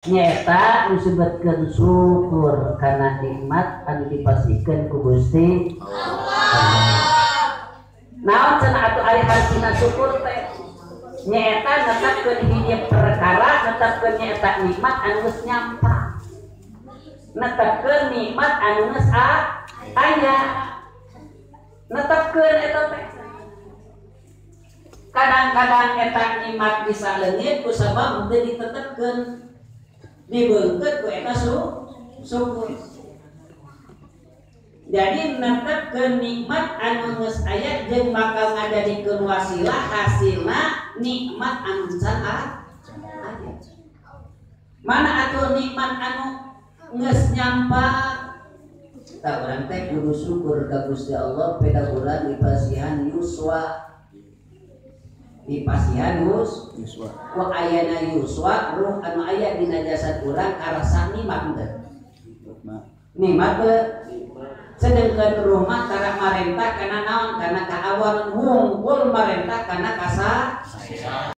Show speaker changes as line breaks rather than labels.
Nyata disebutkeun syukur karena nikmat anu dipasihkeun ku Gusti Allah. Naon cenah atuh ari hartina syukur teh? Nyaeta netepkeun hiji perkara, netepkeun nyaeta nikmat anu geus nyampa. Netepkeun nikmat anu geus aya. Netepkeun eta teh. Kadang-kadang eta nikmat bisa leungit ku sabab henteu ditetepkeun. Dibeungkeut ku eta syukur. Jadi netepkeun nikmat anu geus aya jeung bakal ngadadikeun wasilah hasilna nikmat anu can aya. Mana atuh nikmat anu geus nyampa? Tah urang teh kudu syukur ka Gusti Allah peda urang dipasihan yuswa. Dipasihan yuswa. Ku ayana yuswa ruh anu aya dina jasad urang karasa nikmat teh. Nikmat teh. Sedengkeun ruh mah tara marentah kana naon? Kana kaawan hungkul marentah kana kasa.